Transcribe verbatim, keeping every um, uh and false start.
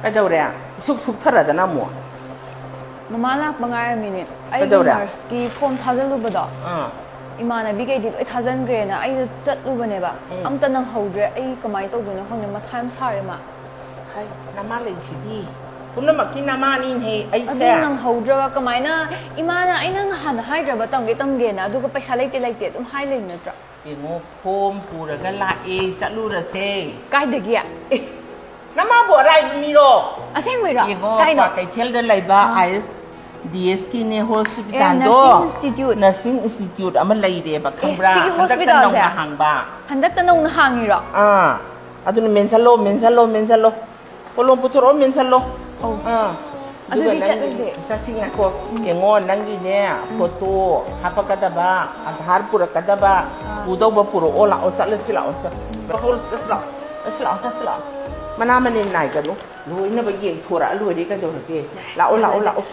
ꯀꯩꯗꯧꯔꯦ? ꯏꯁꯨꯛ ꯁꯨꯛꯊꯔꯗꯅ ꯑꯃꯨꯛ꯫ ꯃꯃꯥ ꯂꯥꯛꯄ ꯉꯥꯏꯔꯝꯃꯤꯅꯦ꯫ ꯑꯩꯒꯤ ꯀꯩꯗꯧꯔꯦ? ꯅꯔꯁꯀꯤ ꯐꯣꯝ ꯊꯥꯖꯤꯜꯂꯨꯕꯗꯣ ꯑꯥ꯫ ꯏꯃꯥꯟꯅꯕꯤꯈꯩꯗꯤ ꯂꯣꯏ ꯊꯥꯖꯤꯟꯈ꯭ꯔꯦꯅ ꯑꯩꯗꯣ ꯆꯠꯂꯨꯕꯅꯦꯕ꯫ ꯎꯝ꯫ ꯑꯝꯇ ꯅꯪꯍꯧꯗ꯭ꯔꯦ꯫ ꯑꯩ ꯀꯃꯥꯏꯅ ꯇꯧꯗꯣꯏꯅꯣ ꯈꯪꯗꯦ, ꯃꯊꯥ ꯌꯥꯝ ꯁꯥꯔꯦ ꯃꯥ꯫ ꯍꯥꯏ, ꯅꯃꯥ ꯂꯩꯁꯤꯗꯤ꯫ ꯄꯨꯝꯅꯃꯛꯀꯤ ꯅꯃꯥꯅꯤꯅꯦꯍꯦ ꯑꯗꯨ ꯑꯩꯁꯦ꯫ ꯅꯪꯍꯧꯗ꯭ꯔꯒ ꯀꯃꯥꯏꯅ? ꯏꯃꯥꯅ ꯑꯩꯅ ꯅꯍꯥꯟꯅ ꯍꯥꯏꯗ꯭ꯔꯕ ꯇꯝꯒꯦ ꯇꯝꯒꯦꯅ, ꯑꯗꯨꯒ ꯄꯩꯁꯥ ꯂꯩꯇꯦ ꯂꯩꯇꯦ ꯑꯗꯨꯝ ꯍꯥꯏ ꯂꯩ ꯅꯠꯇ꯭ꯔꯥ? ꯌꯦꯡꯉꯣ, ꯐꯣꯝ ꯄꯨꯔꯒ ꯂꯥꯛꯑꯦ, ꯆꯠꯂꯨꯔꯁꯦ꯫ ꯀꯥꯏꯗꯒꯤ? ꯑꯦ, ꯅꯃꯥꯕꯨ ꯑꯔꯥꯏꯕ ꯃꯤꯔꯣ? ꯑꯁꯦꯡꯕꯩꯔꯣ? ꯌꯦꯡꯉꯣ, ꯀꯥꯏꯅꯣ? ꯀ꯭ꯋꯥꯀꯩꯊꯦꯜꯗ ꯂꯩꯕ ꯑꯥꯏ ꯑꯦꯁ ꯗꯤ ꯑꯦꯁꯀꯤꯅꯦ ꯍꯣꯁꯄꯤꯇꯥꯜꯗꯣ꯫ ꯑꯦ, nursing institute꯫ Nursing institute ꯑꯃ ꯂꯩꯔꯦꯕ, ꯈꯪꯕ꯭ꯔꯥ? ꯁꯤꯒꯤ ꯍꯟꯗꯛꯇ ꯍꯣꯁꯄꯤꯇꯥꯜꯁꯦ? ꯅꯧꯅ ꯍꯥꯡꯕ꯫ ꯍꯟꯗꯛꯇ ꯅꯧꯅ ꯍꯥꯡꯉꯤꯔꯣ? ꯑꯥ, ꯑꯗꯨꯅ ꯃꯦꯟꯁꯜꯂꯣ, ꯃꯦꯟꯁꯜꯂꯣ, ꯃꯦꯟꯁꯜꯂꯣ꯫ ꯀꯣꯂꯣꯝ ꯄꯨꯊꯣꯔꯛꯑꯣ, ꯃꯦꯟꯁꯜꯂꯣ꯫ ꯑꯧ꯫ ꯑꯥ꯫ ꯑꯗꯨꯗꯤ ꯑꯗꯨꯒ ꯅꯪꯒꯤ ꯆꯠꯂꯁꯦ꯫ ꯆꯠꯁꯤ, ꯉꯥꯏꯈꯣ꯫ ꯌꯦꯡꯉꯣ, ꯅꯪꯒꯤꯅꯦ, ꯐꯣꯇꯣ ꯍꯥꯞꯄꯛꯀꯗꯕ, ꯑꯙꯥꯔ ꯄꯨꯔꯛꯀꯗꯕ, ꯄꯨꯗꯧꯕ ꯄꯨꯔꯛꯑꯣ, ꯂꯥꯛꯑꯣ, ꯆꯠꯂꯁꯤ, ꯂꯥꯛꯑꯣ, ꯆꯠ-, ꯆꯠꯁꯤ, ꯂꯥꯛꯑꯣ, ꯆꯠꯁꯤ, ꯂꯥꯛꯑꯣ, ꯆꯠꯁꯤ, ꯂꯥꯛꯑꯣ꯫ ꯃꯅꯥ ꯃꯅꯤꯟ ꯅꯥꯏꯒꯅꯨ, ꯂꯣꯏꯅꯕ ꯌꯦꯡꯊꯣꯔꯛꯑ ꯂꯣꯏꯔꯦ, ꯀꯩꯗꯧꯔꯒꯦ? ꯂꯥꯛꯑꯣ, ꯂꯥꯛꯑꯣ, ꯂꯥꯛꯑꯣ꯫